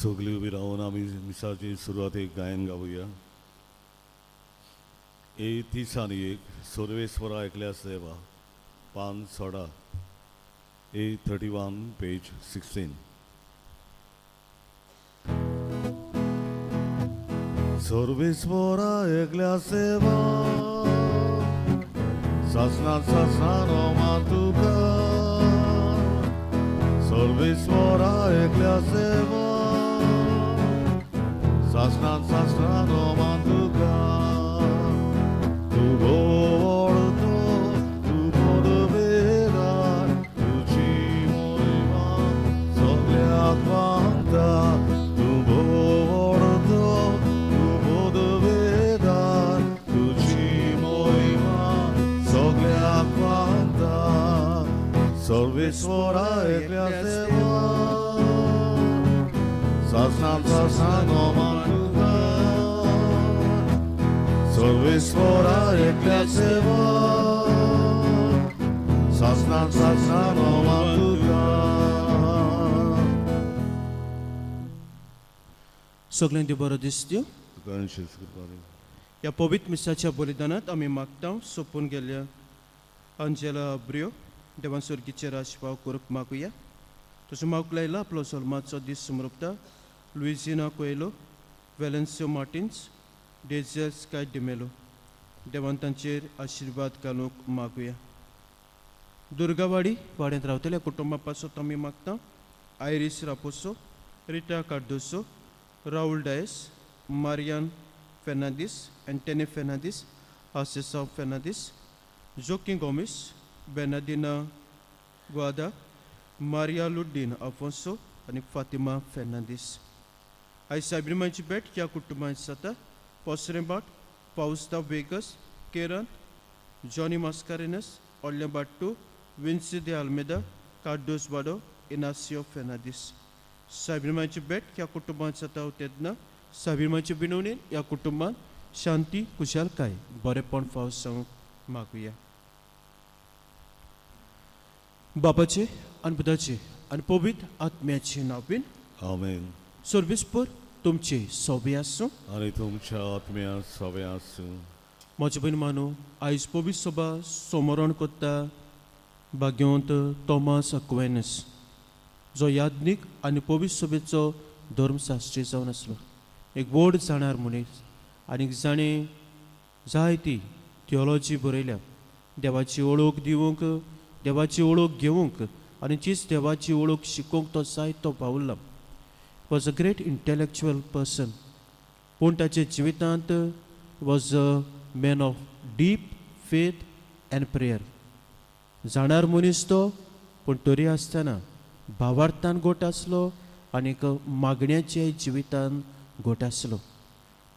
सगळीं उबी रावन आमी मिसाची सुरवातेक गायन गावया. ए 31 सर्वेस्वरा एकल्या सेवा, पान 16, A 31, page 16. सर्वेस्वरा एकल्या सेवा, सासना सासना मान तुका. सर्वेस्वरा एकल्या सेवा, सासना सासना मान तुका. तूं गोवळतो, तूं पदवेदार, तुजी मोहिमा सगल्याक मानता. तूं गोवळतो, तूं पदवेदार, तुजी मोहिमा सगल्याक मानता. सर्वेस्वरा एकल्या सेवा, सासना सासना मान तुका. सर्वेस्वरा एकल्या सेवा, सासना सासना मान तुका. सगळ्यांक बरो दिसत्यो. तुका कृपा. ह्या पवित्र मिसाच्या बलिदानांत आमी मागता, सोंपून गेल्ल्या अंजेला अब्रियो देवान स्वर्गीचे राजपाव करूंक मागुया. तशें मागूंक लायला आपलो जल्माचो दीस समर्पता लुइजिना कोयलो, वेलेन्सियो मार्टिन्स, डेझल स्काय डिमेलो. देवान तांचेर आशिर्वाद घालूंक मागुया. दुर्गावाडी वाड्यांत रावतल्या कुटुंबा पासत आमी मागता आयरीस रापोसो, रिटा कार्दोसो, राहुल डायस, मारियान फेर्नांदीस, एंटनी फेर्नांदीस, आसेसाव फेर्नांदीस, जोकी गोमीस, बेर्नादिना ग्वादा, मारिया लुड्डीन आफोन्सो आनी फातिमा फेर्नांदीस. आयज सायबिमाची भेट ह्या कुटुंबांत जाता: पोसरेबाट पावस्ता वेगस, केरन, जॉनी मास्कारेनस, ओडले बाट्टू, विन्सी दे आल्मेदा, कार्डोस बाडो, इनासियो फेर्नांदीस. सायबिमाची भेट ह्या कुटुंबांत जाता तेन्ना सायबिमाची विनवणेन ह्या कुटुंबांत शांती, खुशालकाय, बरेपण फावो जावंक मागुया. बापाचे आनी पुताचे आनी पवित्र आत्म्याचे नांवान. आमेन. सर्वेस्पर तुमचे सोबे आसूं. आनी तुमच्या आत्म्या सवे आसूं. म्हजे भयण मानू, आयज पवित्र सभा सोमरण करता भाग्यवंत तॉमास अक्वेनस, जो याज्ञीक आनी पवित्र सभेचो धर्मशास्त्री जावन आसलो. एक व्हड जाणार मनीस आनी जाणें जायती थियोलॉजी बरयल्या. देवाची वळख दिवंक, देवाची वळख घेवंक आनी तीच देवाची वळख शिकोवंक तो जायतो पावला. Was a great intellectual person, पूण ताच्या जिवितांत was a man of deep faith and prayer. जाणार मनीस तो, पूण तरी आसतना भावार्थान घट आसलो आनीक मागण्याचे जिवितान घट आसलो.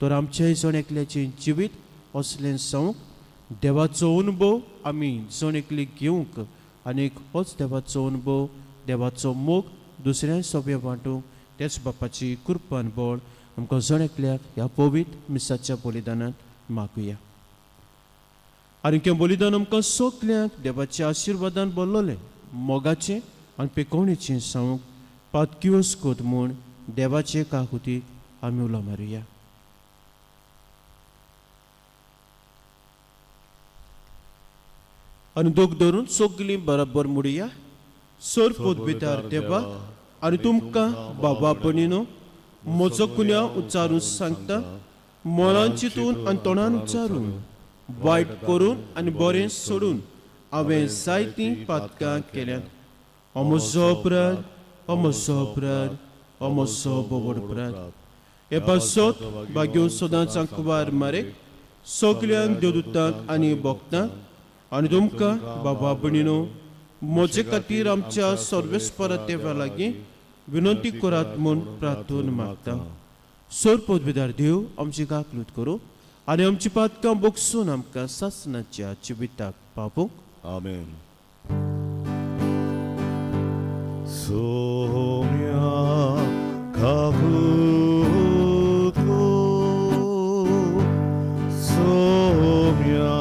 तर आमचें जण एकल्याचें जिवीत असलें जावंक, देवाचो अनुभव आमी जण एकली घेवंक आनीक होच देवाचो अनुभव, देवाचो मोग दुसऱ्या सोबे वांटूंक तेच बापाची कृपान बळ आमकां जण एकल्याक ह्या पवित्र मिसाच्या बलिदानांत मागुया. आनी हें बलिदान आमकां सगल्यांक देवाच्या आशिर्वादान भरलोलें, मोगाचें आनी पेकोवणेचें जावंक पातकियोस कोत म्हूण देवाचे काकुतीक आमी उलो मारुया. आनी दोग धरून सगलीं बराबर मुडया: सर पदवितार देवा, आनी तुमकां बाबा भयणीनो, म्हजो कुन्यांव उच्चारून सांगता. मनान चिंतून आनी तोंडान उच्चारून, वायट करून आनी बरें सोडून हांवें जायतीं पातकां केल्यांत. हो म्हजो अपराध, हो म्हजो अपराध, हो म्हजो बोवड अपराध. हे पासत भाग्यो सदांच आंकवार मारेक, सगल्यांक देवदूतांक आनी भक्तांक आनी तुमकां बाबा भयणीनो, म्हजे खातीर आमच्या सर्वेस्परा देवा लागीं विनंती करात म्हूण प्रार्थना मागता. सोर पदवीदार देव आमची काकलूत करूं आनी आमची पातकां बोगसून आमकां सासणाच्या जिविताक पावूंक. आमेन. सोम्या काकूत कर, सोम्या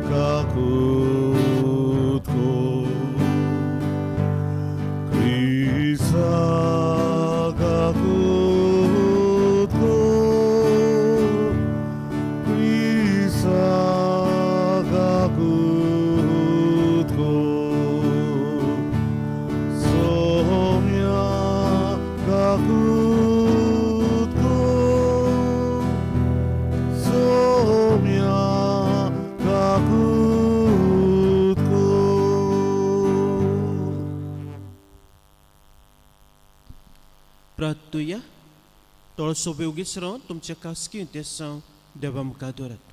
काकूत कर, क्रिस्ता काकूत. प्रार्थुया. तळसो बेगीच रावन तुमच्या खासगी देसांव देवा मुखार दवरात.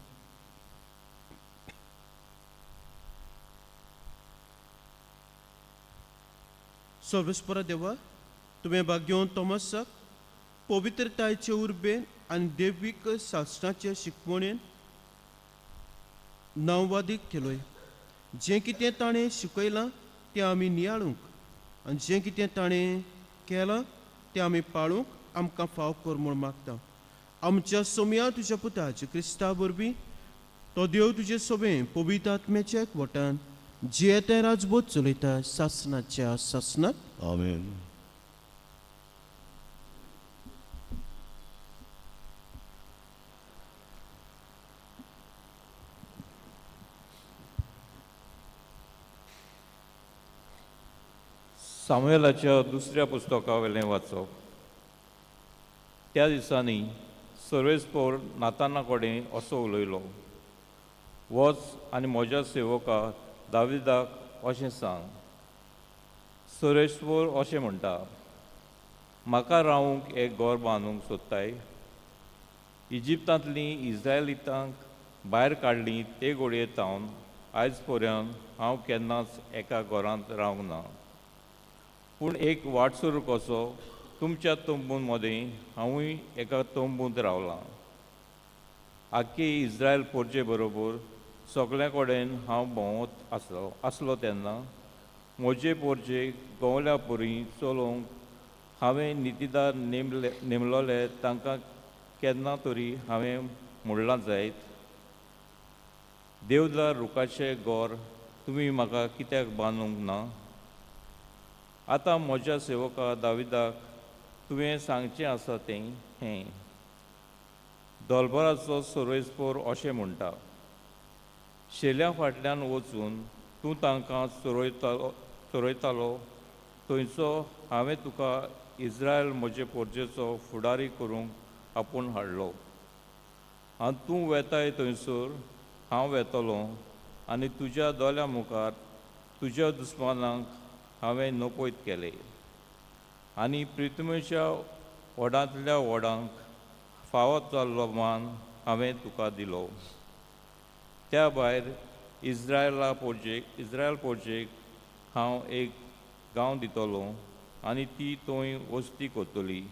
सर्वेस्परा देवा, तुवें भाग्योवन तोमासाक पवित्रतायेचे उर्बेन आनी देवीक शासनाचे शिकवणेन नांववादीक केलोय. जें कितें ताणें शिकयलां तें आमी नियाळूंक आनी जें कितें ताणें केलां तें आमी पाळूंक आमकां फाव कर म्हूण मागता. आमच्या सोमया तुज्या पुताचे क्रिस्ता वरवीं तो देव तुजे सोबें पवित्र आत्म्याच्या एकवटान जियेते राजबोध चलयता सासनाच्या सासनात. आमेन. सामुएलाच्या दुसऱ्या पुस्तकावेलें वाचप. त्या दिसांनी सर्वेस्पोर नाताना कडेन असो उलयलो, वच आनी म्हज्या सेवका दाविदाक अशें सांग, सर्वेस्पोर अशें म्हणटा, म्हाका रावूंक एक घर बांदूंक सोदताय. इजिप्तांतलीं इस्रायलितांक भायर काडलीं ते घोडये तावन आयज पर्यंत हांव केन्नाच एका घरांत रावंक ना, पूण एक वाटसूर कसो तुमच्या तंबूं मदीं हांवूय एका तंबूंत रावलां. आख्खी इस्रायल पोरचे बरोबर सगल्या कडेन हांव भोंवत आसलो तेन्ना म्हजे पोरचे गवल्या परी चलोवंक हांवें नितीदार नेमलोले तांकां केन्ना तरी हांवें म्हणलां जायत, देवदार रुखाचें गोर तुमी म्हाका कित्याक बांदूंक ना? आतां म्हज्या सेवका दाविदाक तुवें सांगचें आसा तें हें, दोलबराचो सर्वेस्पोर अशें म्हणटा, शेल्या फाटल्यान वचून तूं तांकां चोरयतालो थंयचो हांवें तुका इस्रायल म्हजे पोरजेचो फुडारी करूंक आपोवन हाडलो. आनी तूं वेताय थंयसर हांव वेतलो आनी तुज्या दोळ्यां मुखार तुज्या दुस्मानांक हांवें नपयत केले आनी प्रितमेच्या व्हडांतल्या व्हडांक फावो जाल्लो मान हांवें तुका दिलो. त्या भायर इस्रायल पोरजेक हांव एक गांव दितलो आनी ती थंय वस्ती करतली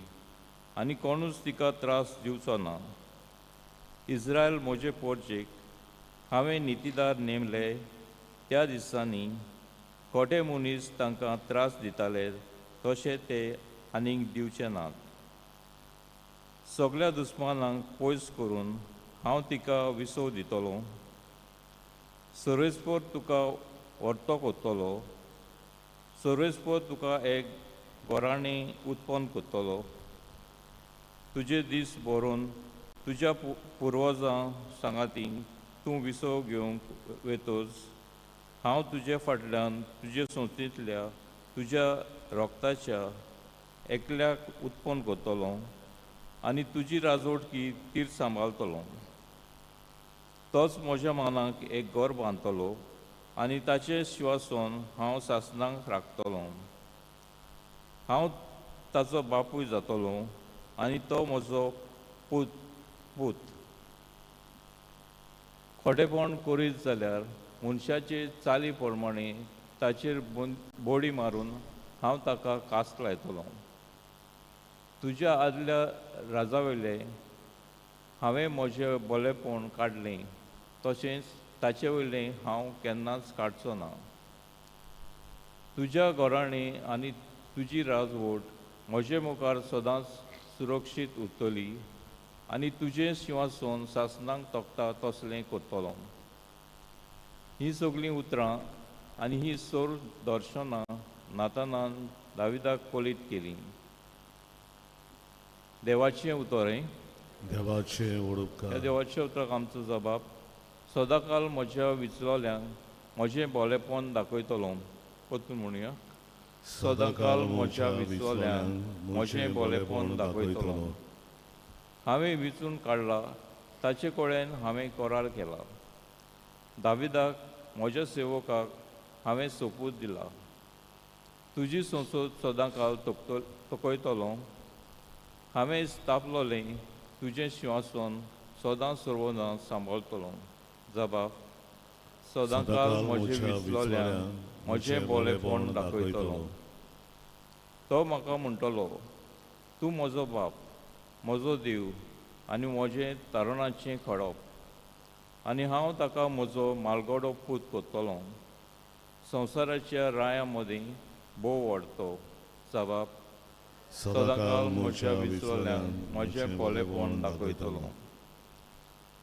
आनी कोणूच तिका त्रास दिवचो ना. इस्रायल म्हजे पोरजेक हांवें नितीदार नेमले त्या दिसांनी खोटे मनीस तांकां त्रास दिताले तशें ते आनीक दिवचे नात. सगल्या दुस्मानांक पयस करून हांव तिका विसव दितलो. सर्वेस्पोर तुका व्हरतो करतलो, सर्वेस्पोर तुका एक गोराणें उत्पन्न करतलो. तुजे दीस भरून तुज्या पुर्वजां सांगाती तूं विसव घेवंक वेतोच हांव तुजे फाटल्यान तुजे संस्थेंतल्या तुज्या रोगताच्या एकल्याक उत्पन्न करतलो आनी तुजी राजवटकी तीर सांबाळतलो. तोच म्हज्या मानाक एक घर बांदतलो आनी ताचें शिवासन हांव सासणाक राखतलो. हांव ताचो बापूय जातलो आनी तो म्हजो पूत. खोटेपण करीत जाल्यार मनशाचे चाली प्रमाणे ताचेर बोडी मारून हांव ताका कास लायतलो. तुज्या आदल्या राजावयलें हांवें म्हजें बोलेपण काडलें, तशेंच ताचे वयलें हांव केन्नाच काडचो ना. तुज्या घराणें आनी तुजी राजवट म्हजे मुखार सदांच सुरक्षीत उरतली आनी तुजें शिंवासन सासणाक तोखता तसलें करतलो. हीं सगळीं उतरां आनी हीं सोर दर्शनां नातानान दाविदाक कळीत केलीं. देवाचें उतर हें. देवाचें उडपकार. ह्या देवाच्या उतराक आमचो जबाब, सदांकाल म्हज्या विचलोल्यांक म्हजें बोलेपण दाखयतलो. परतून म्हणुया, सदांकाल म्हज्या विचलोल्यांक म्हजें बोलेपण दाखयतलो. हांवें विचून काडला ताचे कडेन हांवें करार केला. दाविदाक म्हज्या सेवकाक हांवें सोपूत दिला, तुजी संसद सदांकाल तोखयतलो हांवें स्थापलोलें तुजें शिंवासन सदां सर्वना सांबाळतलो. जबाब सदांकाल म्हजें विचलोल्यान म्हजें बोलेपण दाखयतलो. तो म्हाका म्हणटलो, तूं म्हजो बाप, म्हजो देव आनी म्हजें तारणाचें खडप, आनी हांव ताका म्हजो मालगडो पूत करतलो. संवसाराच्या राया मदीं भोव व्हडतो. जबाब सदांकाल म्हज्या विचलोल्यान म्हजें बोलेपण दाखयतलो.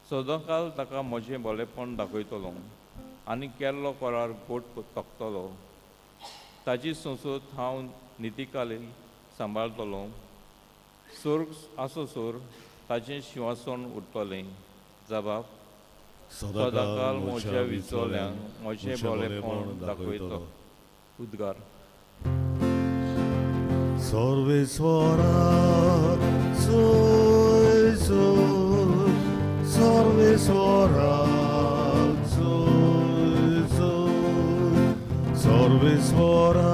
सदांकाल ताका म्हजें बोलेपण दाखयतलो आनी केल्लो करार गोट तकतलो. ताजी संसद हांव नितिकाली सांबाळतलो. सोर्ग आसोसर ताजें शिंवासन उरतलें. जबाब सदांकाल म्हज्या विचोल्यान म्हजें बोलेपण दाखयतलो. उद्गार. सर्वेस्वरा सोय सोय, सर्वेस्वरा सोय सोय, सर्वेस्वरा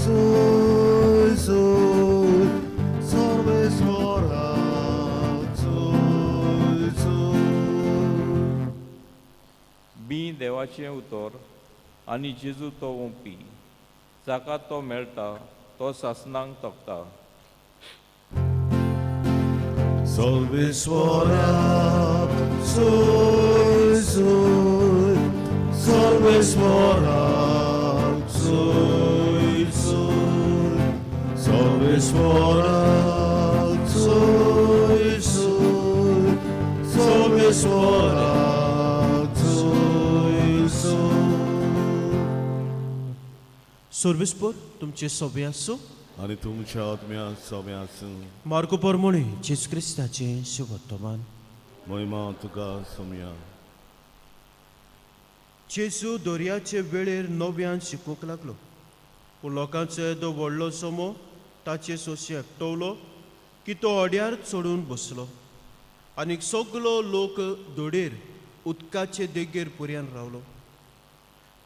सोय सोय, सर्वेस्वरा सोय सोय. बी देवाचें उतर आनी जेजू तो ओंपी, जाका तो मेळटा तो सासणांक तकता. सर्वेस्वरा सोय सोय, सर्वेस्वरा सोय सोय, सर्वेस्वरा सोय सोय, सर्वेस्वरा सोय सोय. सर्विसपूर तुमचे सोबे आसूं आनी तुमच्या आत्म्या सोबे आसूं. मार्को परमोणे जेजू क्रिस्ताचें शुभवर्तमान. महिमा तुका सोमया. जेजू दर्याचे वेळेर नव्यान शिकूंक लागलो, पूण लोकांचो येदो व्हडलो सोमो ताचे सोंशी एकटवलो की तो अड्यार चडून बसलो आनी सगलो लोक धोडेर उदकाचे देगेर पुऱ्यान रावलो.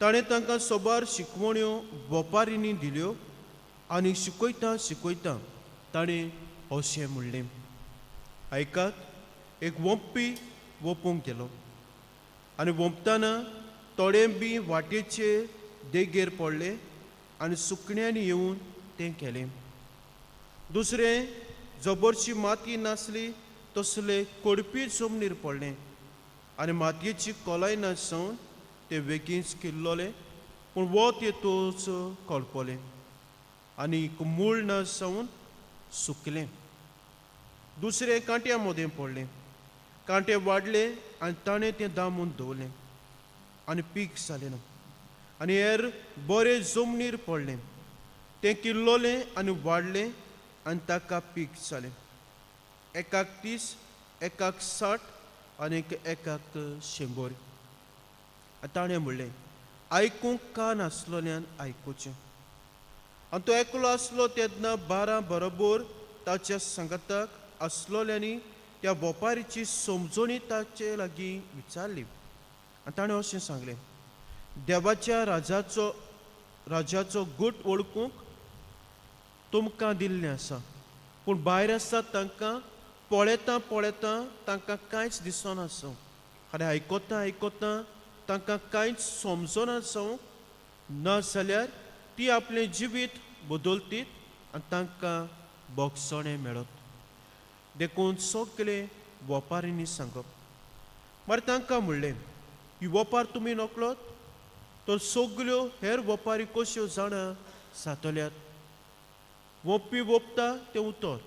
ताणें तांकां सोबार शिकवण्यो वोपारींनी दिल्यो आनी शिकयता शिकयता ताणें अशें म्हणलें, आयकात, एक वोंपी वोपूंक गेलो आनी वोंपतना थोडे बी वाटेचे देगेर पडले आनी सुकण्यांनी येवन तें केलें. दुसरें जबरशी माती नासली तसले कोडपी जमनीर पडलें आनी मातयेची खोलाय नासून ते वेगींच किल्लोले, पूण वत येतोच कळपलें आनी मूळ नासून सुकलें. दुसरें कांट्या मदें पडलें, कांटे वाडले आनी ताणें तें दामून दवरलें आनी पीक जालें ना. आनी हेर बरें जमनीर पडलें, तें किल्लोलें आनी वाडलें आनी ताका पीक जालें, एकाक 30, एकाक 60 आनी एकाक 100. आनी ताणें म्हणलें, आयकूंक कान आसलोल्यान आयकुचें. आनी तो एकलो आसलो तेन्ना 12 बरोबर ताच्या सांगाताक आसलोल्यांनी त्या वोपारीची समजणी ताचे लागीं विचारली. आनी ताणें अशें सांगलें, देवाच्या राजाचो गूट वळखूंक तुमकां दिल्लें आसा, पूण भायर आसा तांकां पळयता पळयता तांकां कांयच दिसनासो आनी आयकता आयकता तांकां कांयच समजनासो, ना जाल्यार ती आपलें जिवीत बदलतीत आनी तांकां बोगसणें मेळत. देखून सगळे वोपारींनी सांगप. मागीर तांकां म्हणलें, ही वोपार तुमी नकळत तर सगल्यो हेर वोपारी कश्यो जाणा जातल्यात. वोपी वोपता तें उतर,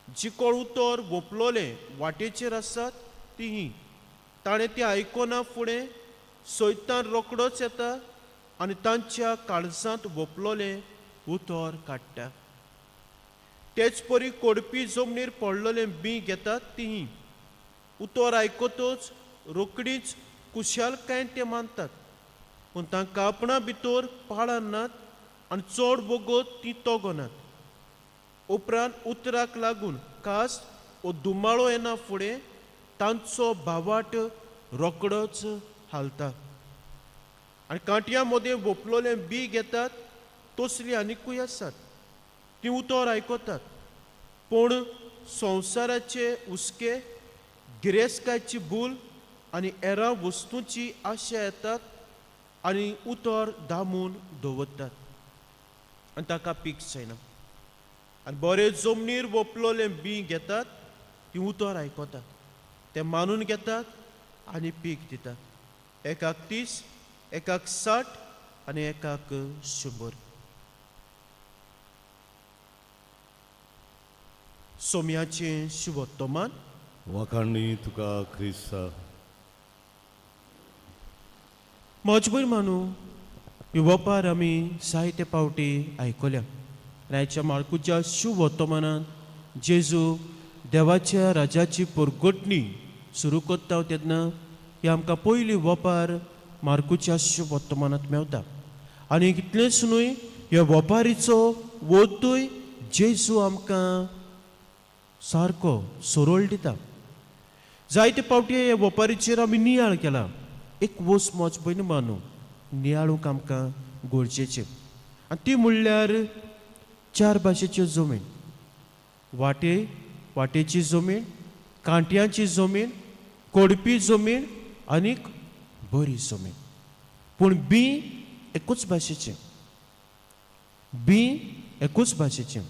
जिकोळ उतर वोपलोलें वाटेचेर आसात ती ही, ताणें ती आयकना फुडें सैतान रोकडोच येता आनी तांच्या काळजांत वोपलोलें उतर काडटा. तेच परी कोडपी जमनीर पडलोलें बी घेतात तीं उतर आयकतच रोकडीच कुशालकायेन तें मानतात, पूण तांकां आपणा भितर पाळां नात आनी चड वगत तीं तगनात. उपरांत उतराक लागून कास वो दुमाळो येना फुडें तांचो भावाट रोकडोच हालता आनी कांटयां मदें वोपलोलें बी घेतात तसलीं आनिकूय आसात. तीं उतर आयकतात पूण संवसाराचे हुस्के, गिरेस्कायची भूल आनी हेरां वस्तूंची आशा येतात आनी उतर दामून दवरतात आनी ताका पीक जायना. आनी बरे जमनीर वपलोलें बीं घेतात, ती उतर आयकतात, ते मानून घेतात आनी पीक दितात, एकाक 30, एकाक 60 आनी एकाक 100. सोम्याचें शिवोत्तमान. वाखाणी तुका क्रिस्ता. मजबूर मानू ही वपार आमी जायते पावटी आयकल्या. आयच्या माळकुच्या शुभवर्तमानान जेजू देवाच्या राजाची परगटणी सुरू करता तेन्ना ही आमकां पयली वपार मार्कुच्या शुभवर्तमानांत मेवता. आनी इतलेंच न्हय, ह्या वपारीचो वोतूय जेजू आमकां सारको सरळ दिता. जायते पावटी ह्या वपारीचेर आमी नियाळ केला. एक वस मोज पयलीं मानू नियाळूंक आमकां गरजेचें, आनी ती म्हणल्यार चार भाशेच्यो जमीन, वाटे वाटेची जमीन, कांट्यांची जमीन, कोडपी जमीन आनीक बरी जमीन. पूण बीं एकूच भाशेचें, बीं एकूच भाशेचें,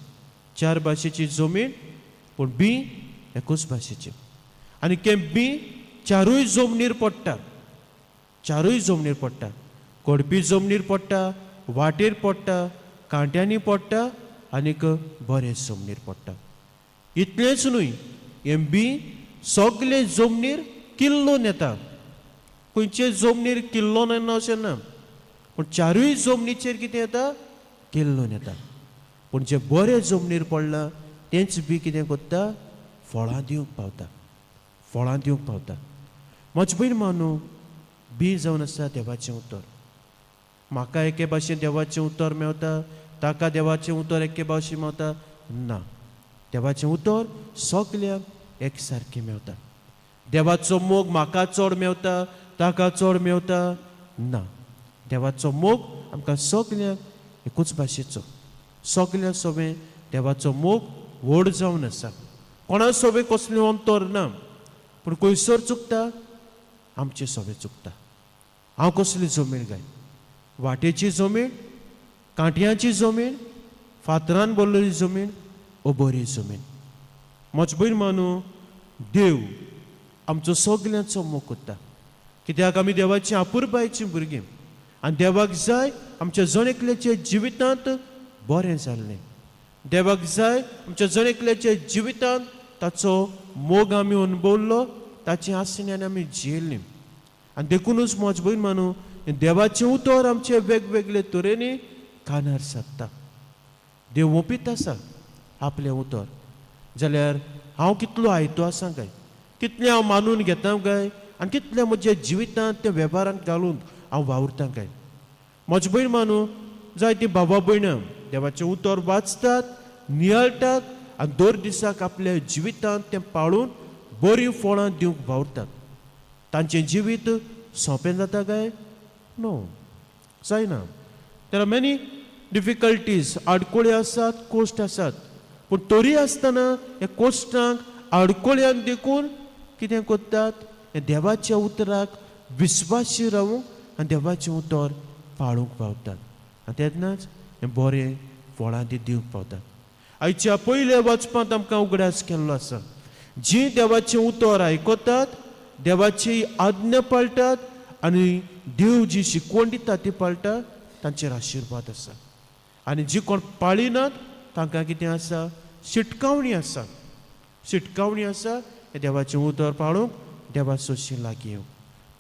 चार भाशेची जमीन पूण बीं एकूच भाशेचें. आनी तें बीं चारूय जमनीर पडटा, चारूय जमनीर पडटा, कोडपी जमनीर पडटा, वाटेर पडटा, कांट्यांनी पडटा आनीक बरे जमनीर पडटा. इतलेंच न्हय, हें बीं सगळे जमनीर किल्लोन येता. खंयचे जमनीर किल्लोन येना अशें ना, पूण चारूय जमनीचेर कितें येता, किल्लोन येता. पूण जें बरें जमनीर पडलां तेंच बी कितें करता, फळां दिवंक पावता, फळां दिवंक पावता. म्हज भयण मानू बी जावन आसा देवाचें उतर. म्हाका एके भाशेन देवाचें उतर मेवता, ताका देवाचें उतर एके भाशेन मेवता ना. देवाचें उतर सगल्यांक एक सारकें मेवता. देवाचो मोग म्हाका चड मेवता, ताका चड मेवता ना. देवाचो मोग आमकां सगल्यांक एकूच भाशेचो, सगल्या सोबें देवाचो मोग व्हड जावन आसा. कोणा सोबें कसलें अंतर ना, पूण खंयसर चुकता, आमचें सोबें चुकता. हांव कसली जमीन गाय, वाटेची जमीन, कांट्यांची जमीन, फातरान भरलेली जमीन ओ बरी जमीन. म्हज भयण मानू देव आमचो सगल्यांचो मोग करता, कित्याक आमी देवाची आपुरबायचीं भुरगीं आनी देवाक जाय आमच्या जण एकल्याच्या जिवितांत बरें जाल्लें. देवाक जाय आमच्या जण एकल्याच्या जिवितांत ताचो मोग आमी अणभवल्लो, ताचे आसण्यान आमी जियेल्लीं. आनी देखुनूच म्हज भयण मानू देवाचें उतर आमचे वेगवेगळे तरेनी कानार सादता. देव ओंपीत आसा आपलें उतर, जाल्यार हांव कितलो आयतो आसा काय, कितलें हांव मानून घेता काय, आनी कितलें म्हज्या जिवितांत तें वेव्हारांत घालून हांव वावुरता काय. म्हज भयण मानू जायतीं बाबा भयणां देवाचें उतर वाचतात, नियाळटात आनी दर दिसाक आपल्या जिवितांत तें पाळून बरीं फळां दिवंक वावुरतात. तांचें जिवीत सोंपें जाता काय? नो, जायना. There are many difficulties, आडकोळी आसात, कोश्ट आसात, पूण तरी आसतना ह्या कोश्टांक आडकोळ्यांक देखून कितें करतात, हे देवाच्या उतराक विस्वाशी रावूंक आनी देवाचें उतर पाळूंक पावतात आनी तेन्नाच हें बरें फळां ती दिवंक पावतात. आयच्या पयल्या वाचपांत आमकां उगडास केल्लो आसा, जीं देवाचें उतर आयकतात, देवाची आज्ञा पाळटात आनी देव जी शिकवण दिता ती पाळटा, तांचेर आशिर्वाद आसा. आनी जी कोण पाळिनात तांकां कितें आसा, शिटकावणी आसा, शिटकावणी आसा हें देवाचें उतर पाळूंक, देवा सोशी लागीं येवंक.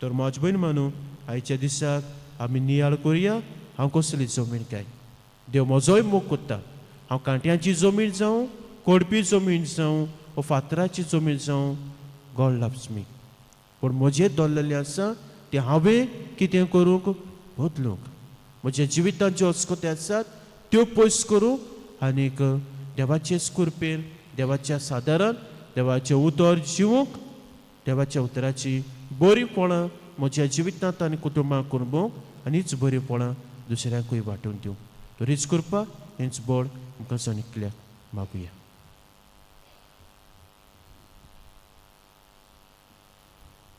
तर म्हज भयण मानू आयच्या दिसाक आमी नियाळ करुया, हांव कसली जमीन काय, देव म्हजोय मोग करता. हांव कांट्यांची जमीन जावं, कोडपी जमीन जावं, वा फातराची जमीन जावं, गॉड लव्स मी. पूण म्हजें दवरलेलें आसा तें हांवें कितें करूंक, बदलूंक, म्हज्या जिवितांत ज्यो अस्कत्यो आसात त्यो पयस करूंक आनीक देवाचे कृपेन, देवाच्या सादारण देवाचें उतर जिवूंक, देवाच्या उतराची बरीं फळां म्हज्या जिवितांत आनी कुटुंबाक करबोवंक आनी हीच बरीं फळां दुसऱ्यांकूय वांटून दिवंक. तर हीच कृपा, हेंच बळ आमकां जण एकल्याक मागुया.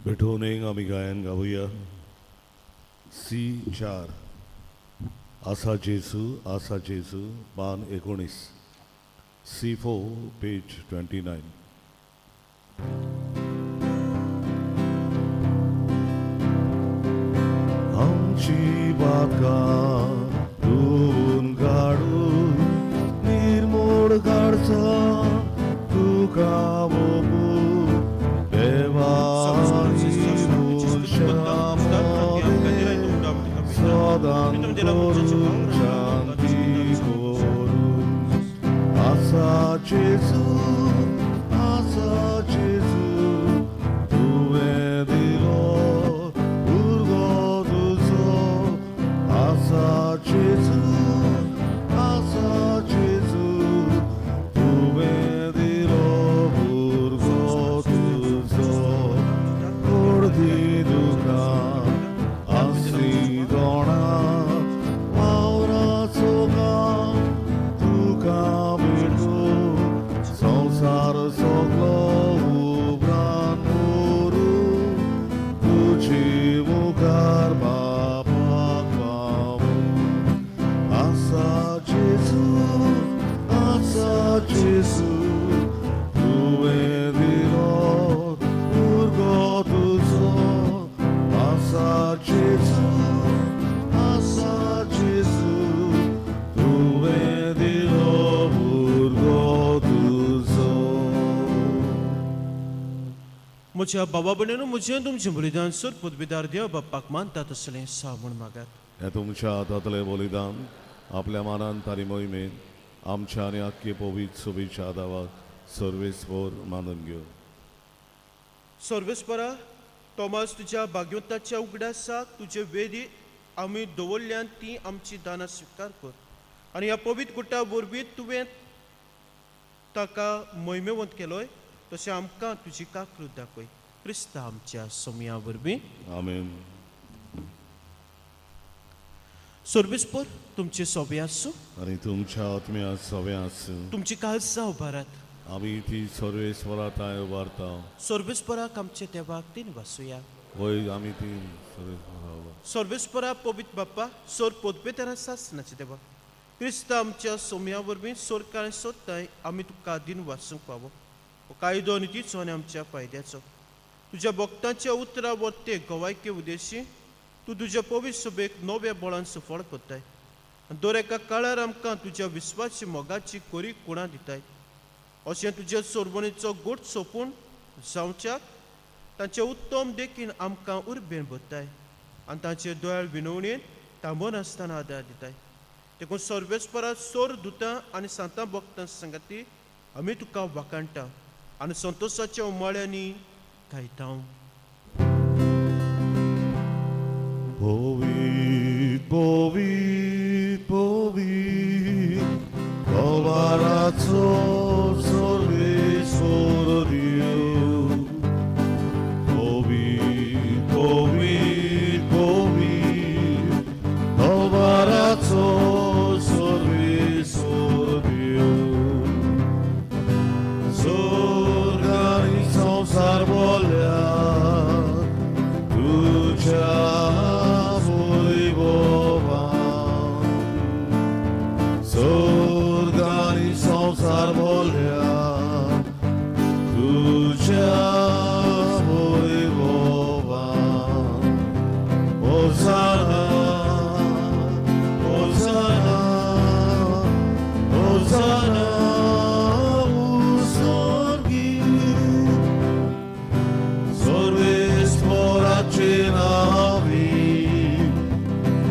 भेटोवन आमी गायन गावया सी 4 आसा जेजू आसा जेजू पान 19 C4 page 29. आमची बाका धुवून काडून निर्मोड काडचा तुका ओपू देवा सदां करून शांती करून आसा जेजू आसा जेजू तुवें दिलो उर्गो तुजो आसा जेजू आसा जेजू तुवें दिलो उर्गो तुजो कोडदी दुकां आसली दोणा वावराचो गांव तुका भेटू संवसार सगलो उपरांत उरूं तुजी मुखार बापाक पावूं आसा जेजू आसा जेजू तुवें दिलो उर्गो तुजो आसा जेजू आसा जेजू तुवें दिलो उर्गो तुजो. म्हज्या बाबा भयणीनो, म्हजें तुमचें बलिदान सर पदवीदार देव बाप्पाक मानता तसलें सा म्हूण मागात. हें तुमच्या हातांतलें बलिदान आपल्या मानान तारी मोहिमेन आमच्या आनी आख्खे पवित्र सोबीच्या दावाक सर्वेस्पर मानून घेवं. सर्वेस्परा तोमास, तुज्या भाग्यवंताच्या उगडासाक तुजे वेदी आमी दवरल्यान ती आमची दानां स्विकार कर आनी ह्या पवित्र गुटा वरवीं तुवें ताका मोहिमेवंत केलोय तशें आमकां तुजी काकृत दाखय, क्रिस्ता आमच्या सोमया वरवीं. आमेन. सर्वेस्पर तुमचे सोबे आसूं. आनी तुमच्या आत्म्या सवें आसूं. तुमची काळजां उबारात. आमी ती सर्वेस्परा थांय उबारता. सर्वेस्पराक आमचे देवाक तीन वासुया. वय, आमी ती सर्वेस्परा उबारता. सर्वेस्परा पवित्र बाप्पा, सोर पोदबेतरा सासनाचे देवा, क्रिस्ता आमच्या सोमया वरवीं सोरकाय सोदताय आमी तुका दिन वाचूंक पावो. हो कायदो आनी तिचो आनी आमच्या फायद्याचो. तुज्या भक्तांच्या उतरां वर्ते गवायके उदेशी तूं तुज्या पवित्र सभेक नव्या बळान सफळ करताय आनी दर एका काळार आमकां तुज्या विस्वासी मोगाची कोरी कुणां दिताय. अशें तुज्या सोरवणीचो गोट सोंपून जावच्याक तांचे उत्तम देखीन आमकां उर्बेन भरताय आनी तांचे दोयाळ विनवणेन थांबनासतना आदार दिताय. देखून सर्वेस्परा सोर दुतां आनी सांतां भक्तां सांगाती आमी तुका वाखाणटा आनी संतोशाच्या उमाळ्यांनी गायता. पवित्र पवित्र पवित्र कवाराचो सर्वेस्पर देव, पवित्र पवित्र पवित्र कवाराचो सर्वेस्पर देव, स्वर्ग आनी संवसार बोल्या तुज्या वैभवान, स्वर्ग आनी संवसार बोल्या तुज्या वैभवान. होसाना होसाना होसाना स्वर्गी, सर्वेस्पराचे नांवी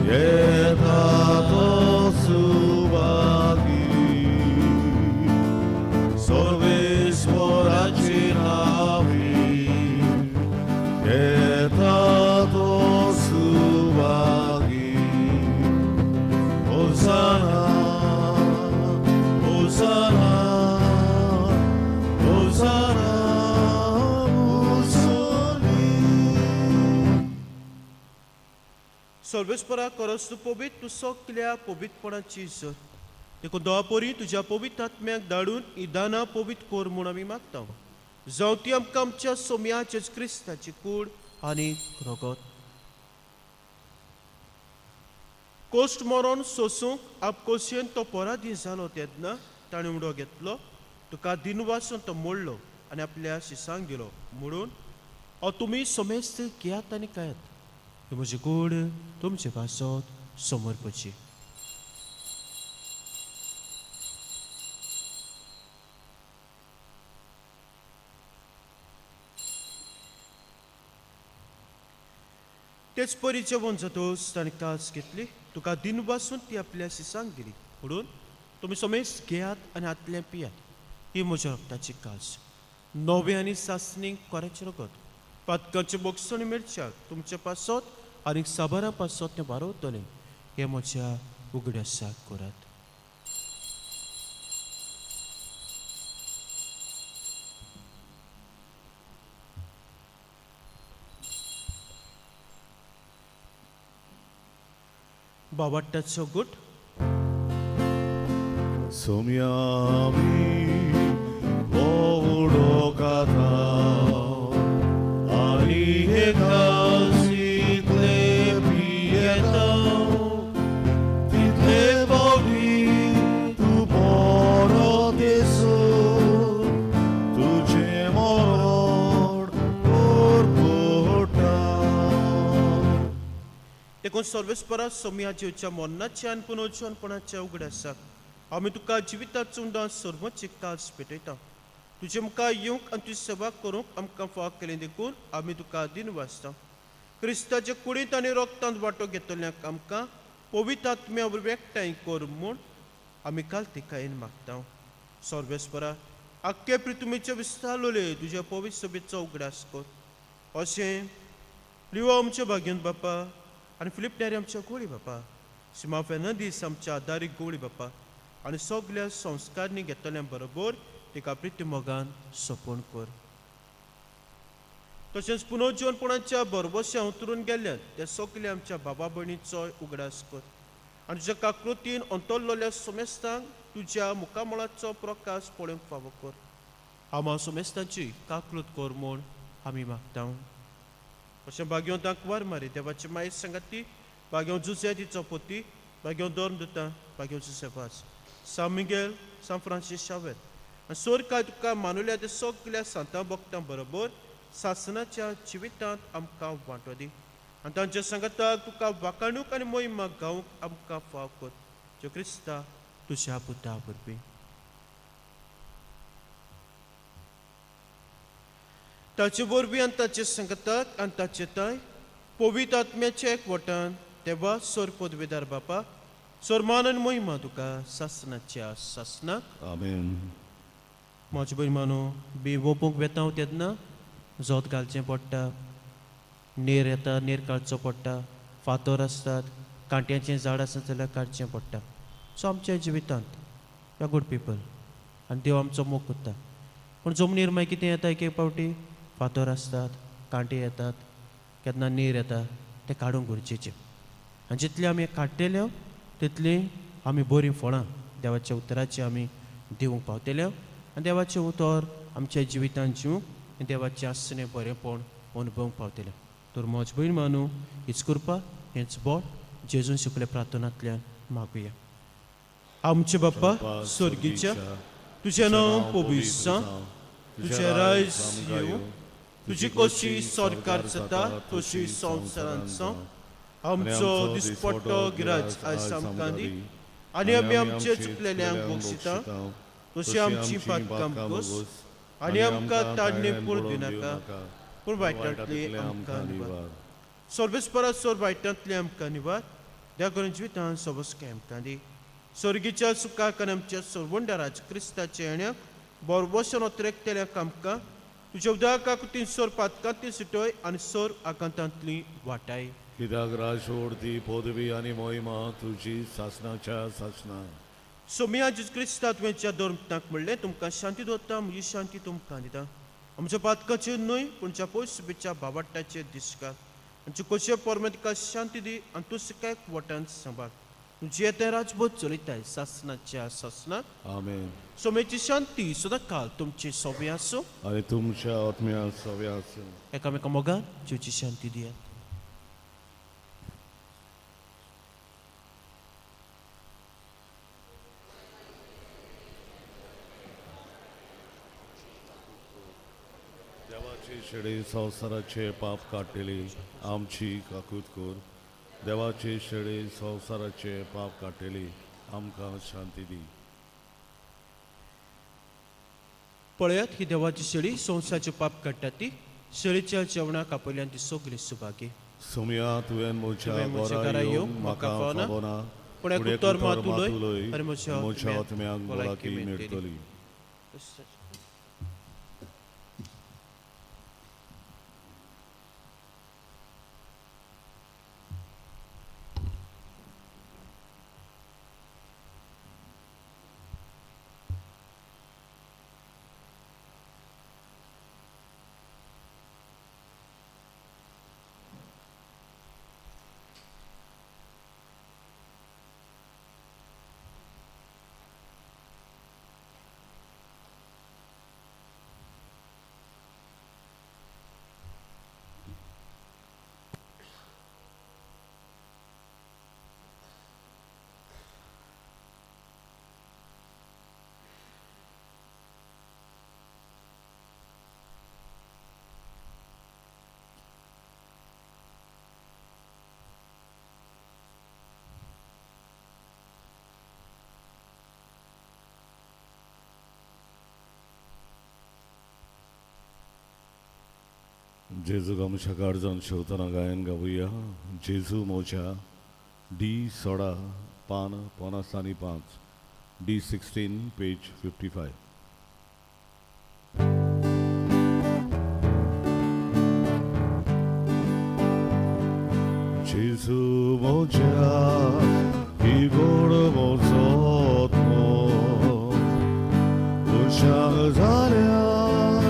येता तो सुभागी, सर्वेस्पराचे नांवी येता तो सुभागी. होसाना होसाना होसाना स्वर्गी. सर्वेस्परा करस तूं पवित्र, तूं सगल्या पवित्रपणाची जर. देखून दोवापोरी तुज्या पवित्र आत्म्याक धाडून ही दानां पवित्र कर म्हूण आमी मागता. जावं ती आमकां आमच्या सोमया जेजू क्रिस्ताची कूड आनी रगत. कोश्ट मरोन सोसूंक आपकोशयेन तो परादी जालो तेन्ना ताणें उडो घेतलो, तुका दिनवासून तो मोडलो आनी आपल्या शिसांक दिलो म्हणून, "अहो तुमी समेस्त घेयात आनी खायात, ही म्हजी कूड तुमचे पासत समर्पची." तेच परी जेवण जातोच ताणें कास घेतली, तुका दिनवासून ती आपल्या शिसांक दिली म्हणून, "तुमी समेस्त घेयात आनी हातलें पियात, ही म्हज्या रक्ताची कास, नवें आनी सासणीक कोराचें रगत. पातकांचे बोगसण मेळच्याक तुमचे पासत आनी साबारा पासत तें वारवतलें. हें म्हज्या उगडासाक करात." बाबाट्टाचो गुट. सोम्यामी उडो खाता आनी हे कासीतले पियेता तितले पावटी तूं परत येसो तुजें मरण परपटा. देखून सर्वेस्परा सोमया जेवच्या मरणाच्या आनी पुनर्जीवनपणाच्या उगडासाक आमी तुका जिविताचो उंडा सर्वोच्च कास पेटयता. तुजे मुखार येवंक आनी तुजी सेवा करूंक आमकां फाव केली देखून आमी तुका दिन वाचता. क्रिस्ताच्या कुडींत आनी रोगतांत वांटो घेतल्यांक आमकां पवित्र आत्म्या वरवीं एकठांय कर म्हूण आमी काल तिकायेन मागता. सर्वेस्परा, आख्खे प्रितुमेचे विस्तारलोले तुज्या पवित्र सभेचो उगडास कर. अशें लिवो आमच्या भाग्यन बापा आनी फिलीप नेरी आमच्या गोळी बापा, सिमा फेर्नांदीस आमच्या आदारीक गोळी बापा आनी सगल्या संस्कारणी घेतल्या बरोबर तिका प्रिती मोगान सोंपून कर. तशेंच पुनर्जीवनपणाच्या भरवश्या उतरून गेल्ल्यान त्या सगल्या आमच्या बाबा भयणीचोय उगडास कर आनी तुज्या काकृतीन अंतरलोल्या सोमेस्तांक तुज्या मुखामळाचो प्रकाश पळोवंक फावो कर. आमा सोमेस्तांची काकृत कर म्हूण आमी मागता. अशें भाग्यवंतांक वार मारी देवाची मायेर सांगाती, भाग्यवंत जुझे तिचो पोती, भाग्यवंत धर्म दिता, भाग्यवंत जुसेफास, सान मिगेल, सान फ्रांसीस शावेर आनी सोर काय तुका मानुल्या ते सगल्या सांतां भक्तां बरोबर सासनाच्या जिवितांत आमकां वांटो दी आनी तांच्या सांगाताक तुका वाकाणूक आनी मोहिमा गावंक आमकां फाव कर, ज्यो क्रिस्ता तुज्या पुता वरवीं. ताचे वरवीं आनी ताचे संगताक आनी ताचे ताय पवित्र आत्म्याच्या एकवटान देवा सोर पदवेदार बापा, सोरमान आनी मोहिमा तुका सासनाच्या सासनाक. आमेन. म्हाजे भयण मानो, बी वोपूंक वेता हांव तेन्ना जोत घालचें पडटा, नेर येता, नेर काडचो पडटा, फातर आसतात, कांट्याचें झाड आसा जाल्यार काडचें पडटा. सो आमच्या जिवितांत we are good people आनी देव आमचो मोग करता, पूण जमनीर मागीर कितें येता, एक एक फावटी फातर आसतात, कांटे येतात, केन्ना नेर येता, तें काडूंक गरजेचें. आनी जितलें आमी काडटेले तितलीं आमी बरीं फळां देवाच्या उतराचीं आमी दिवंक पावतले आनी देवाचें उतर आमच्या जिवितांत जिवंक आनी देवाचें आसणें बरेंपण अनुभवूंक पावतले. तर म्हज भयण मानू, हीच कृपा, हेंच बोट जेजून शिकले प्रार्थनांतल्यान मागुया. आमचे बाप्पा स्वर्गीच्या, तुजें नांव पवित्र जावं, तुजें रायज येवं, तुजी कशी सरकार जाता तशी संवसारांत जावं. आमचो दिसपट्टो गिराज आयज आमकां दी आनी आमी आमचे चुकलेल्यांक बक्षिता तशी आमची पातकां कोस आनी आमकां ताडणे पूर दिनाका, पूण वायटांतली आमकां निवार. सर्वेस्परा सोर वायटांतली आमकां निवार. त्या करून जिवितान सबस्काय आमकां दी. स्वर्गीच्या सुखाक आनी आमच्या सरवंडराज क्रिस्ताच्या येण्याक बोरबोशन अत्रेकतेल्याक आमकां तुज्या उदका कुतीन सोर पातकांतली सुटय आनी सोर आकांतांतली वाटाय. कित्याक राजवडती, पदवी आनी मोहिमा तुजी सासनाच्या सासना. सोमिया जेजू क्रिस्ता, तुवें धर्मतांक म्हणलें, "तुमकां शांती दवरता, म्हजी शांती तुमकां दिता." आमच्या पातकाचेर न्हय, पूण ज्या पयस भावाट्टाचेर दिसका. आमचे कोशे परमे तुका शांती दी आनी तूं सकाळ वटान सांबाळ. तुमची येते राजबोध चलयताय सासनाच्या सासनाक. आमेन. सोमेची शांती सदांकाल तुमची सोबी आसूं. आनी तुमच्या आत्म्या सव्या आसूं. एकामेका मोगान जिवची शांती दियात. देवाचे शेडे संवसाराचे पाप काडटली आमची काकूत कर. देवाचे शेडे संवसाराचे पाप काडटली आमकां शांती दी. पळयात ही देवाची शेळी संवसाराचे पाप काडटा ती शेळीच्या जेवणाक आपयल्यान ती सगळी सुभागी. सोमया, तुवें म्हज्या तुवें म्हज्या घरा घरा येवंक येवंक म्हाका म्हाका फावना, फावना, पूण एक पूण एक उतर मात उतर मात उलय उलय आनी म्हज्या म्हज्या आत्म्याक आत्म्याक भलायकी भलायकी मेळटली. मेळटली. जेजू आमच्या काळजान शेवतना गायन गावया. जेजू मोज्या, डी 16 पान 55, D 16 page 55. जेजू मोज्या ही गोड मोजो उशाक जाल्यार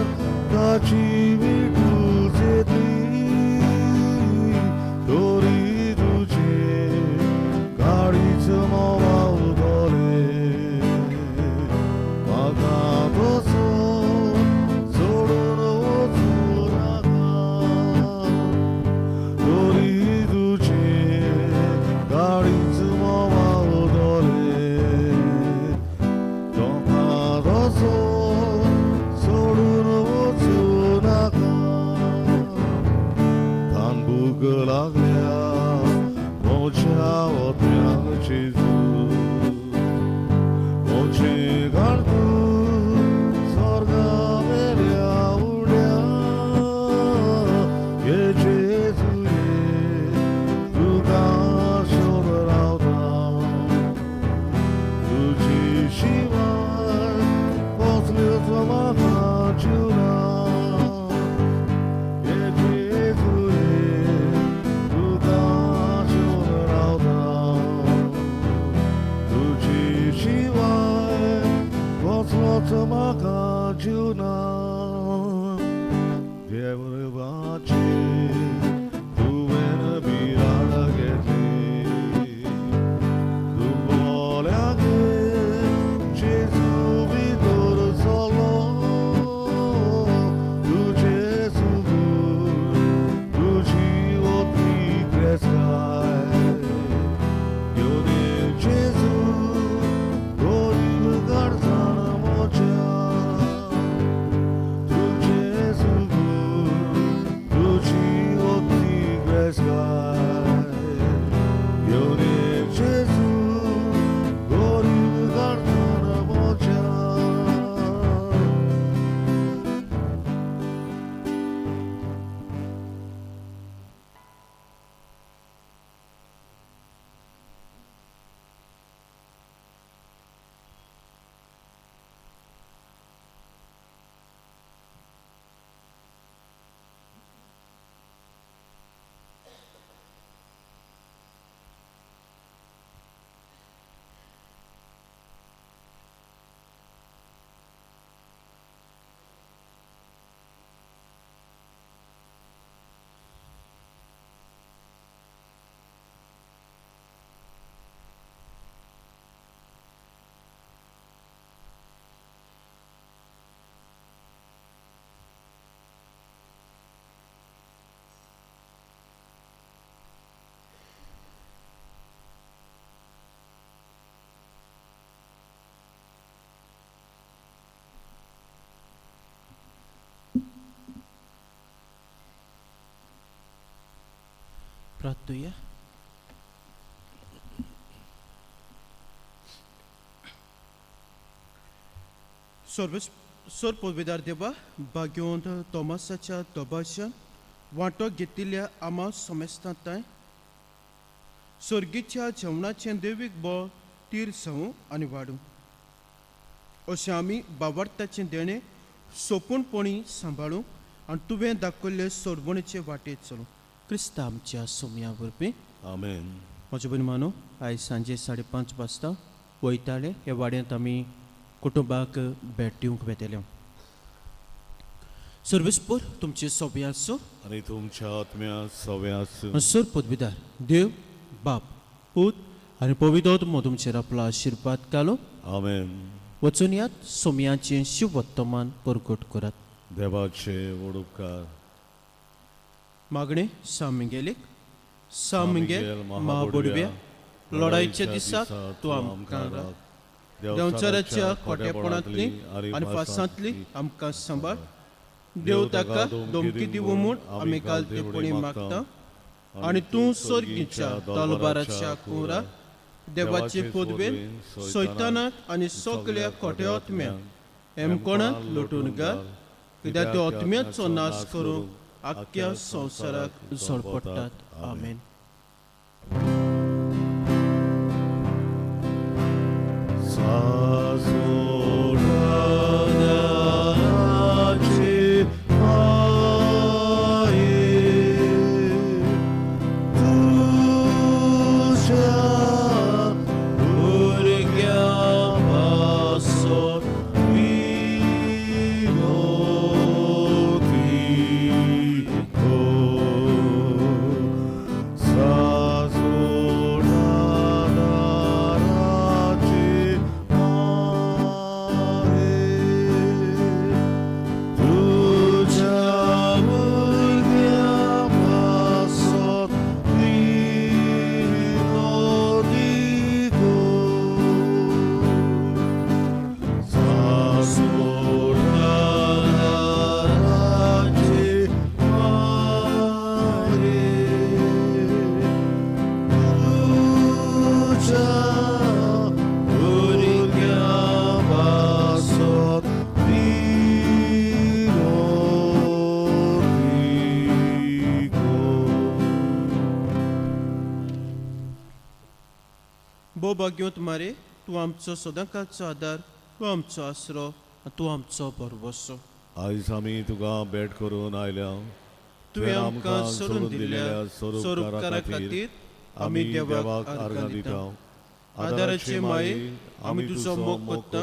ताची विटूच येतली तरी तुजे काळीच मोवावतले म्हाका तसो सोडून वचूं नाका तरी तुजे काळीच मोवावतले तुका तसो सोडून वचूं नाका. तान भूक लागल्या म्हज्या ओत्म्याक जेजू म्हजें घाल तूं स्वर्गा वेल्या उड्या ये जेजू ये तुका सोद रावता तुजी शिवाय कसल्योच म्हाका जीवना ये जेजू ये तुका सोद रावता तुजी शिवाय कसलोच म्हाका जीवना. देवबाचे तुवें बिराड घेतली दुबोल्यागे जेजू भितर चलो तुजे सुगूर तुजी ओती क्रेस्ताय घेवन जेजू गरीब काळजान म्हज्या तुजे सुगूर तुजी प्रार्थुया. सर्वस सर पदवेदार देवा, भाग्यवंत तोमासाच्या दबाशान वांटो घेतिल्ल्या आमा समेस्तांताय सर्गीच्या जेवणाचें देवीक बळ तीर जावं आनी वाडूं, अशें आमी बावार्थाचें देणें सोंपूणपणी सांबाळूं आनी तुवें दाखयल्ले सोडवणेचे वाटेर चलूं, क्रिस्ता आमच्या सोमया वरवीं. आमेन. म्हज्या भयण मानो, आयज सांजे 5:30 वाजता वयताले ह्या वाड्यांत आमी कुटुंबाक भेट दिवंक वेतले. सर्विसपूर तुमचे सोबे आसूं. आनी तुमच्या आत्म्या सवे आसूं. सर पदवीदार देव बाप, पूत आनी पवित्र तुमचेर आपलो आशिर्वाद घालो. आमेन. वचून यात, सोमयाचें शिवोत्तमान परगट करात. देवाचे व्हड उपकार. मागणें सामिगेलीक. सामिगेल महाबोडव्या, लढाईच्या दिसाक तूं आमकां राख. देंवचाराच्या खोटेपणांतली आनी फासांतली आमकां सांबाळ. देव ताका धमकी दिवं म्हूण आमी काल तेपणी मागता आनी तूं सर्गीच्या तलबाराच्या कुंवरा देवाचे पदवेन सैतानाक आनी सगल्या खोट्या आत्म्याक हेमकोणांत लोटून घाल, कित्याक त्या आत्म्याचो नाश करूंक आख्ख्या संवसाराक झळपडटात. आमेन. सासोडाची माये, तुज्या भुरग्यां पासत विनोती कर. सासोडाची माये, तुज्या भुरग्यां पासत विनोती कर. सासोडाची माये, तुज्या भुरग्यां पासत विनोती कर. भोव भाग्योत मारे, तूं आमचो सदांकाळचो आदार, तूं आमचो आसरो आनी तूं आमचो भरवसो. आयज आमी तुका भेट करून आयल्या. तुवें आमकां सोडून दिल्ल्या स्वरूपकारा खातीर आमी देवाक आर्गां दिता. आदाराचे माये, आमी तुजो मोग करता.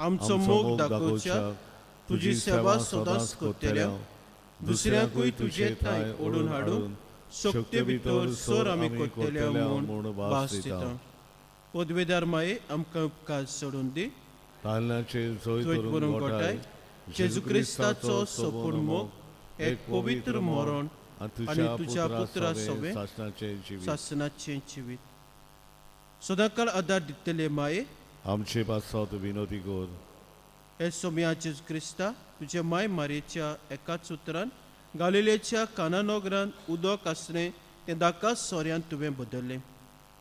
आमचो मोग दाखोवच्या तुजी सेवा सदांच करतल्या, दुसऱ्यांकूय तुजे ठांय ओडून हाडून शक्ते भितर सर आमी करतल्या म्हूण भास दिता. पदवेदार माये, आमकां उपकार सोडून दी. तांदळाचे जैत जैत बरोवन गोठाय जेजू क्रिस्ताचो सोपूण मोग, एक पवित्र मरण आनी तुज्या पुत्रा सोबे सासणाचें जिवीत. सासनाचें जिवीत. सदांकाळ आदार दितले माये, आमचे पासत विनोदी कर. हे सोम्या जेजू क्रिस्ता, तुज्या माय मारयेच्या एकाच उतरान गालिलेच्या कानानोगरान उदक आसलें तें दाकाच सोऱ्यान तुवें बदल्लें.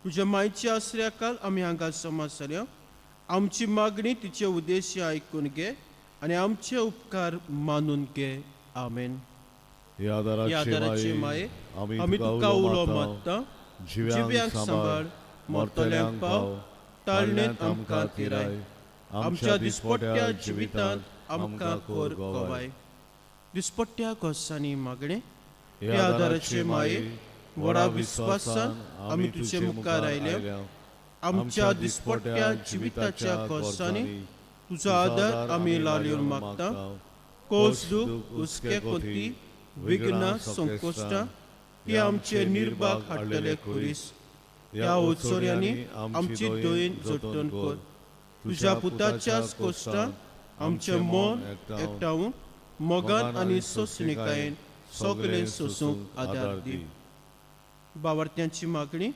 तुज्या मायच्या आसऱ्या काल आमी हांगा जमा जाल्या. आमची मागणी तिचे उद्देश्य आयकून घे आनी आमचे उपकार मानून घे. आमेन. ह्या ह्या आदाराचे आदाराचे माये, माये, आमी तुका उलो मारता. जिव्यांक सांबाळ, मरतल्यांक पाव, ताळणेंत आमकां थिराय. आमच्या दिसपट्ट्या जिवितांत आमकां कर गवाय. दिसपट्ट्या गोसांनी मागणें. ह्या आदाराचे माये, व्हडा विस्वासान आमी तुजे मुखार आयल्या. आमच्या दिसपट्ट्या जिविताच्या गोसांनी तुजो आदार आमी लालिवन मागता. कोस, दूख, हुस्के कोती, विघ्नां, संकोश्टां ही आमचे निर्भाग हाडटले खुरीस. ह्या उत्सर्यांनी आमची दयेन जतन कर. तुज्या पुताच्या कोश्टां आमचें मन एकठावन मोगान आनी सोंसणिकायेन सगळें सोंसूंक आदार दी. बावार्थ्यांची मागणी.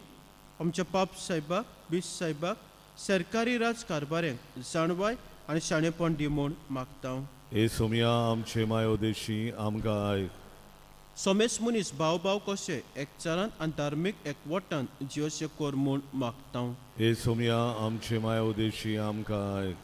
आमच्या पाप साहेबाक, बीस साहेबाक, सरकारी राज कारभाऱ्यांक जाणवाय आनी शाणेपण दी म्हूण मागता. हे सोमया, आमचे माय उदेशी आमकां आयक. सोमेस मनीस भाव भाव कशे एकचारान आनी धार्मीक एकवटान जियोशे कर म्हूण मागता. हे सोमया आमचे माय उदेशी आमकां आयक.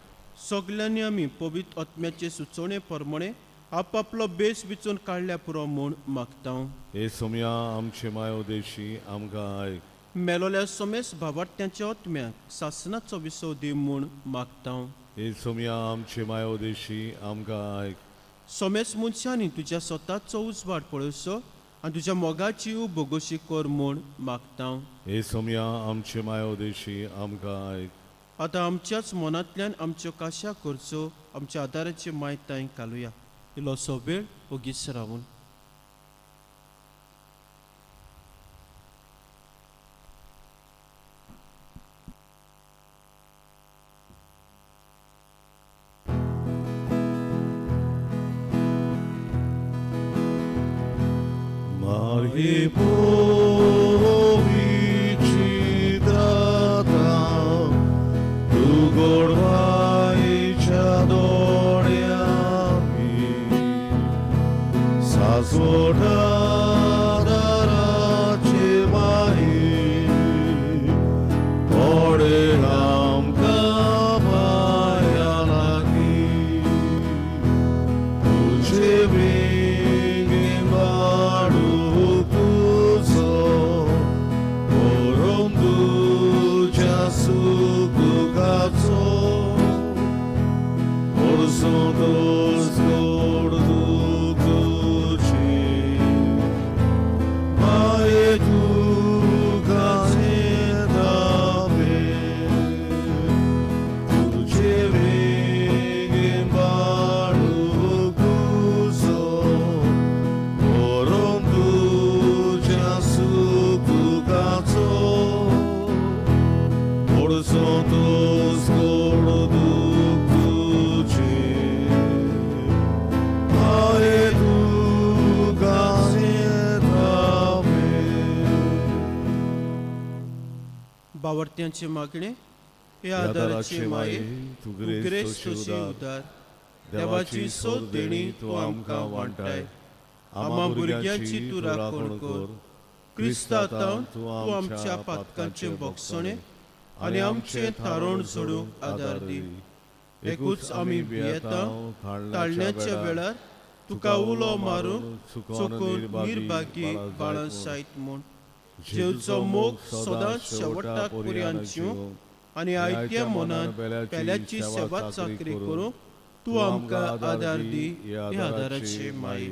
सगल्यांनी आमी पवित्र आत्म्याचे सुचोवणे प्रमाणे आपापलो बेस विचून काडल्या पुरो म्हूण मागता. हे सोमया आमचे माय उदेशी आमकां आयक. मेलोल्या सोमेस भावार्त्यांच्या आत्म्याक सासनाचो विसव दी म्हूण मागता. हे सोमया आमचे माय उदेशी आमकां आयक. सोमेस मनशांनी तुज्या स्वताचो उजवाड पळोवचो आनी तुज्या मोगाची भोगोशी कर म्हूण मागता. हे सोमया आमचे माय उदेशी आमकां आयक. आतां आमच्याच मनांतल्यान आमच्यो काशा करच्यो आमच्या आदाराची मायताय घालुया. इल्लोसो वेळ ओगीच रावून. मारी चित्राता तूं गोडवायच्या दोळ्यांनी सासोटा दाराचे माई थोडे आमकां माया लागीं तुझे बेगीन वाडूं तुजो करून तुज्या सुखाचो वर्सो दोस गोड तुजी माये तुका दावे तुझे वेगेन वाडूं तुजो करून तुज्या सुखाचो वर्सो दोस गोड तुजी माये तुका दावे. बावर्त्यांचे मागणे. हे आदाराचे माये, तूं ग्रेस तशी उदार, देवाची सोद देणी तूं आमकां वांटाय. आमा भुरग्यांची तूं राखण कर. क्रिस्ता तूं आमच्या पातकांचे भोगसणे आनी आमचें थारोवण सोडूंक आदार दी. एकूच आमी भियेता ताळण्याच्या वेळार तुका उलो मारूंक चुकून निर्भागी बाळां सायत म्हूण. जेवचो मोग सदांच शेवटाक पर्यंत जिवंक आनी आयत्या मनान पेल्याची सेवा चाकरी करूंक तूं आमकां आदार दी ह्या आदाराचे माये.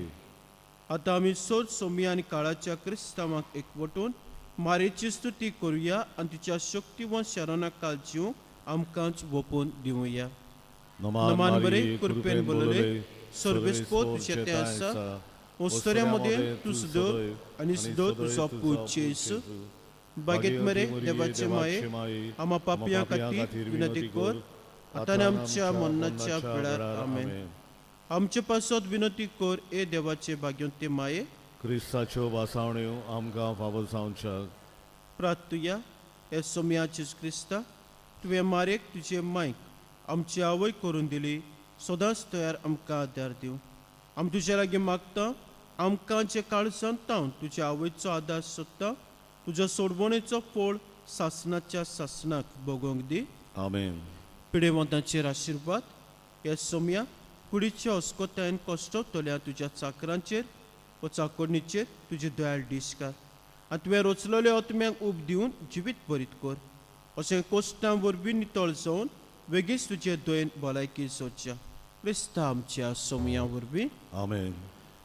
आतां आमी सोद सोमी आनी काळाच्या क्रिस्तांवाक एकवटून मारेची स्तुती करुया आनी तिच्या शक्तिवंत शरणाक काल जिवंक आमकांच वोपून दिवया. नमान बरे कृपेन बोलले सर्वेस्पो तुझे ते आसा ओस्तऱ्या मदें तूं सदर आनी सदर तुजो पूत जेजू. बागेत मरे देवाचे माये, आमा पापयां खातीर विनंती कर आतां आनी आमच्या मरणाच्या वेळार. आमेन. आमचे पासत विनंती कर ए देवाचे भाग्यवंते माये. क्रिस्ताच्यो वासावण्यो आमकां फावो जावच्याक. प्रार्थुया. हे सोमया जेजू क्रिस्ता, तुवें मारेक तुजे मायक आमची आवय करून दिली, सदांच तयार आमकां आदार दिवं. आमी तुज्या लागीं मागता, आमकां जे काळजांत तावन तुज्या आवयचो आदार सोदता, तुज्या सोडवणेचो फोळ सासनाच्या सासनाक भोगोवंक दी. आमेन. पिडेवंतांचेर आशिर्वाद. हे सोमया, कुडीच्या अस्कोतायेन कश्टवतल्या तुज्या चाकरांचेर व चाकोरणीचेर तुजी दयाळ दीस घाल आनी तुवें रचलेल्या आत्म्यांक उब दिवन जिवीत बरीत कर. अशें कोश्टां वरवीं नितळ जावन वेगींच तुजे दयेन भलायकी सोदच्या क्रिस्ता आमच्या सोमया वरवीं. आमेन.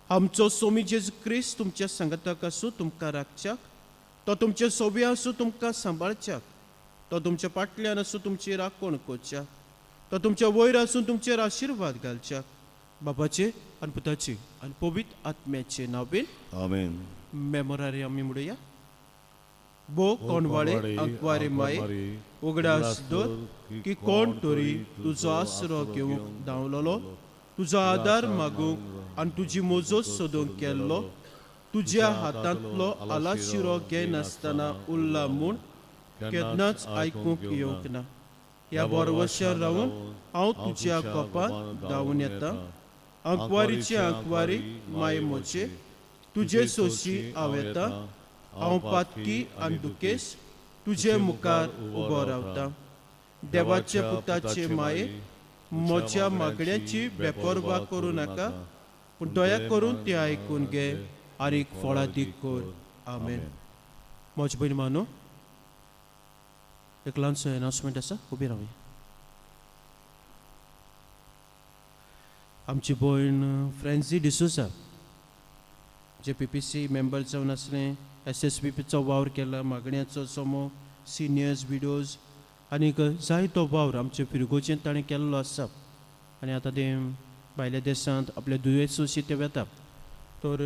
आमचो सोमी जेजू क्रिस्त तुमच्या सांगाताक आसूं, तुमकां राखच्याक तो तुमचे सोबी आसूं, तुमकां सांबाळच्याक तो तुमच्या पाटल्यान आसूं, तुमची राखण करच्याक तो तुमच्या वयर आसून तुमचेर आशिर्वाद घालच्याक बाबाचे आनी पुताचे आनी पवित्र आत्म्याचे नांवेन. आमेन. मेमोरारी आमी म्हणुया. बो कोणवाळे आंकवारे माये, उगडास दर की कोण तरी तुजो आसरो घेवंक धांवलोलो, तुजो आदार मागूंक आनी तुजी मोजो सोदूंक केल्लो, तुज्या हातांतलो आलाशिरो घेनासतना उरला म्हूण केन्नाच आयकूंक येवंक ना. ह्या बरवशार रावन हांव तुज्या कोपान धांवून येता. आंकवारीचे आंकवारी माय म्हजे, तुजे सोशी हांव येता. हांव पातकी आनी दुखेस तुजे मुखार उबो रावता. देवाच्या पुताचे माये, म्हज्या मागण्याची बेपर्वा करूं नाका, पूण दया करून ती आयकून घे आनी फळादीक कर. आमेन. म्हजे भयण मानो, एक ल्हानसो एनावन्समेंट आसा. उबी रावया. आमची भयण फ्रेंजी डिसोजा, जे पीपीसी मेंबर जावन आसलें, एसएसबीपीचो वावर केला, मागण्याचो समो, सिनियर्स, विडोज आनीक जायतो वावर आमचे फिरगोजेंत ताणें केल्लो आसा. आनी आतां तें भायल्या देशांत आपल्या दुयेंस ते वेता. तर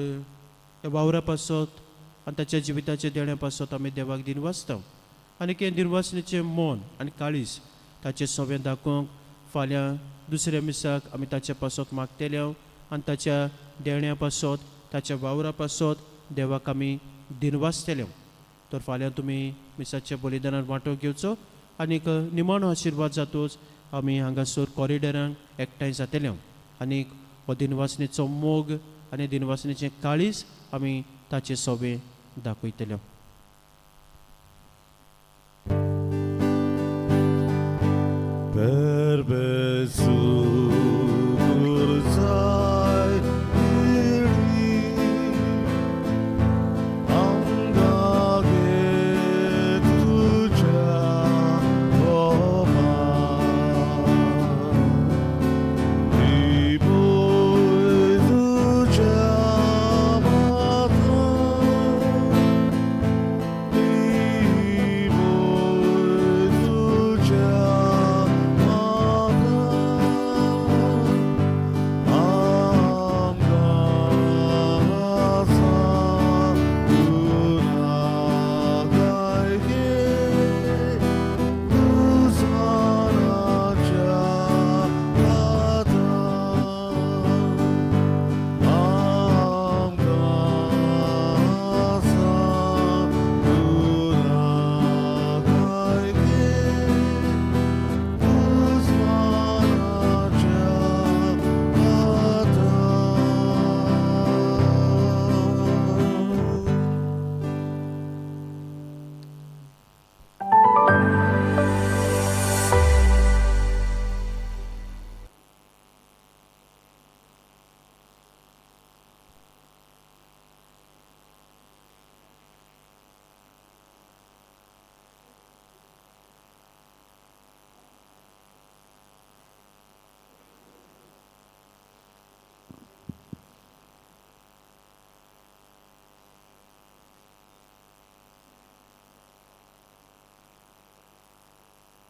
ह्या वावरा पासत आनी ताच्या जिविताच्या देण्या पासत आमी देवाक दिनवासता. आनी हें दिनवासणेचें मन आनी काळीज ताचें सवें दाखोवंक फाल्यां दुसऱ्या मिसाक आमी ताच्या पासत मागतले आनी ताच्या देण्या पासत, ताच्या वावरा पासत देवाक आमी दिनवासतले. तर फाल्यां तुमी मिसाच्या बलिदानान वांटो घेवचो आनीक निमाणो आशिर्वाद जातूच आमी हांगासर कॉरिडोरान एकठांय जातले आनीक हो दिनवासणेचो मोग आनी दिनवासणेचें काळीज आमी ताचे सोबे दाखयतले. Per